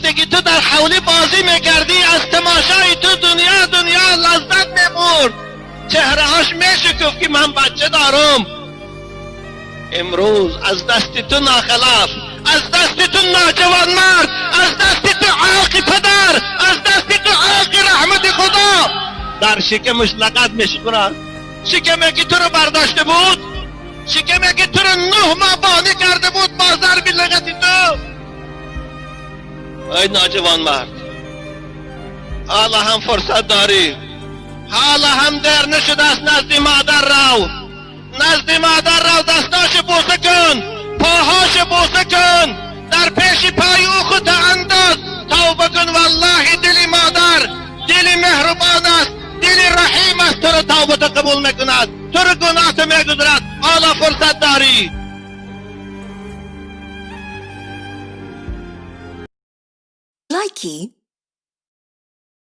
وقتی که تو در حولی بازی میکردی، از تماشای تو دنیا دنیا لذت میبرد، چهره هاش میشکفت که من بچه دارم. امروز از دست تو ناخلاف، از دست تو ناجوان مرد، از دست تو عاق پدر، از دست تو عاق رحمت خدا در شکمش لغت میشکند. شکمی که تو رو برداشته بود، شکمی که تو رو 9 ماه بانی کرده بود با ضرب لغت تو. ای ناجوان مرد، حالا هم فرصت داری، حالا هم دیر نشده است. نزد مادر رو، نزد مادر رو، دستاش بوسه کن، پاهاش بوسه کن، در پیش پای او خود انداز، توبه کن. والله دل مادر دل مهربان است، دل رحیم است. تو رو توبه قبول میکند، تو رو گناه میگذرد. حالا فرصت داری. Likey.